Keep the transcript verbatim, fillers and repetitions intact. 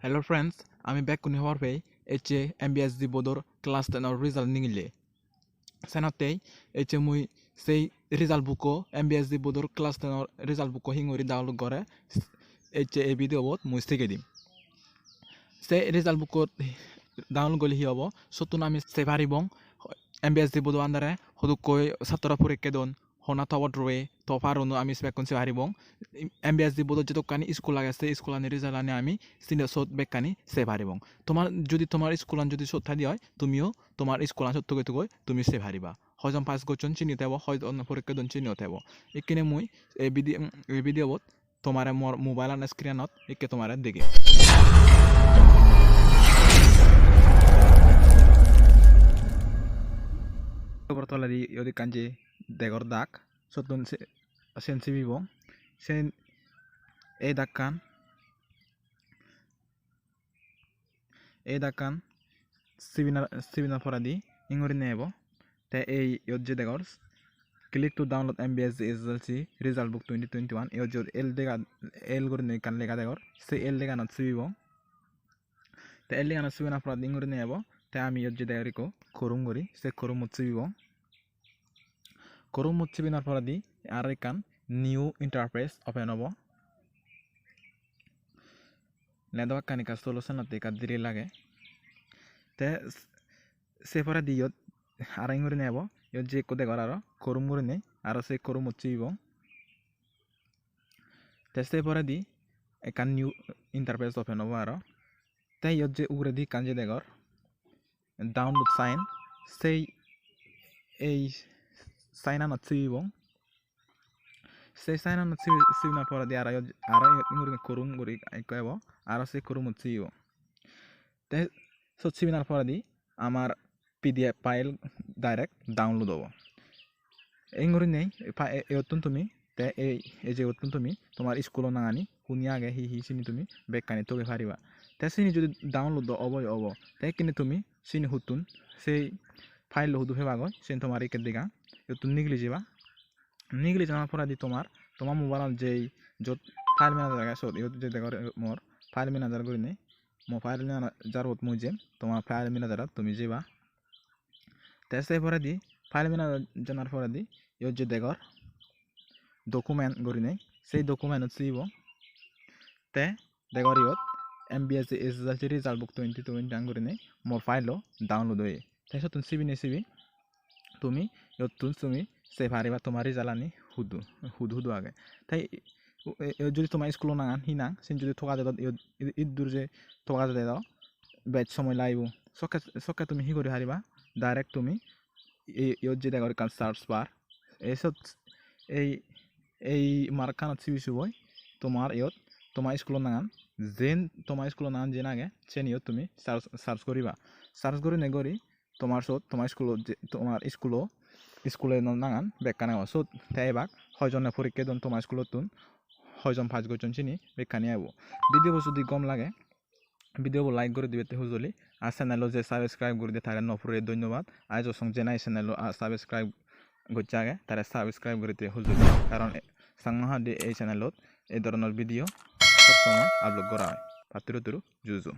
Hello friends, ami bekkune hobor pei ecche M B S D board-or class ten-or result nigille. Senottei ecche mui sei result book-o, M B S D board-or class ten-or result book-o hingori download gore, ecche ei video-bot mui sigei dim. Sei result book-o download gorle hi obo? Sottun ami sei paribong M B S D board-o under-e hodokkoi satro porikke don, hona topot roye, topper-uno ami bekkun sei paribong. M B S D board-ot jedokkani school age, sei school-ani result-ani ami sini sot bekkani sei paribong. Tomar jodi tomar school-an jodi sot thadi oi, tumiyo tomar school-an sot togei togei tumi sei pariba. Hoijon pass gocchon sini tebo, hoijon porikke don sini tebo. Ikkine mui ei video, ei video-bot tomare mor mobile-an screen-ot ikke tomare degem. Ugure toledi iyot ekkan je degor dak, sottun se-, sen sibibong. Sen ei dakkan, ei dakkan sibina, sibina poredi ingurinei ebo. Te ei iyot je degor, "Click to download M B S D S S L C result book twenty twenty-one." Iyot je L dega, L gurinei ekkan lega degor, se L deganot sibibong. Te L deganot sibina poredi ingurinei ebo. Te ami iyot je degor ikko Chrome guri, se Chrome-ot sibibong. Chrome-ot sibinar poredi aro ekkan new interface open obo. Network-kan ekka slow, senotte ekka diri lage. Te s-, se poredi iyot aro ingurinei ebo, iyot je ikko degor aro Chrome gurinei, aro se Chrome-ot sibibong. Te se poredi ekkan new interface open obo aro. Te iyot je uguredi ekkan je degor, download sign, sei ei sign-anot sibibong. Sei sign-anot sibi-, sibina poredi aro iyot, aro iyot ingurinei Chrome guri ekko ebo, aro se Chrome-ot sibibong. Te sot sibinar poredi amar P D F file direct download obo. Ingurinei pa-, e-, iyottun tumi, te ei, ei je iyottun tumi tomar school-o nangani huni age, hi hi, sini tumi bekkani togei pariba. Te sini jodi download do obo, obo, te ikkine tumi sini huttun, sei file-lo hudu pebagoi, siyen tomar ikke dega. Iyottun nigili jeba. Nigili jana poredi tomar, tomar mobile-ot jei jot file manager age, sot iyot je degor mor file manager gurinei, mo file manager-ot mui jem, tomar file manager-ot tumi jeba. Te se poredi file manager janar poredi iyot je degor document gurinei, sei document-ot sibibo. Te degor iyot M B S D S S L C result book twenty twenty-one gurinei mor file-lo download oye. Te sottun sibinei sibi tumi iyottun tumi sei pariba tomar result-ani hudu, hudu hudu age. Te i-, u-, e-, e-, jodi tomar school-o nangan hi nang, siyen jodi toga jadon, iyot i-, iddur je toga jade do bej somoy lagibo. Sokke, sokke tumi hi guri pariba? Direct tumi i-, iyot je degor ekkan search bar. Ei sot, ei, ei mark-anot sibi suboi tomar iyot tomar school-o nangan, jen tomar school-o nangan jen age, siyen iyot tumi search, search guriba. Search gurinei guri tomar sot, tomar school-o je, tomar school-o, school-o no nangan bekkani ebo. Sot te ebak hoijonne porikke don tomar school-ottun, hoijon pass gocchon sini bekkani ebo. Video-bo jodi gom lage, video-bo like guri dibatte hujoli, ar channel-o je subscribe guri de tare no pureye dhonnobad. Ar jo song je nahi channel-o, ah, subscribe gocche age, tare subscribe guri de hujoli, karon, eh, Changma hadi ei channel-ot ei dhoronor video sob somoi upload gora oi. Patturu turu, ju ju.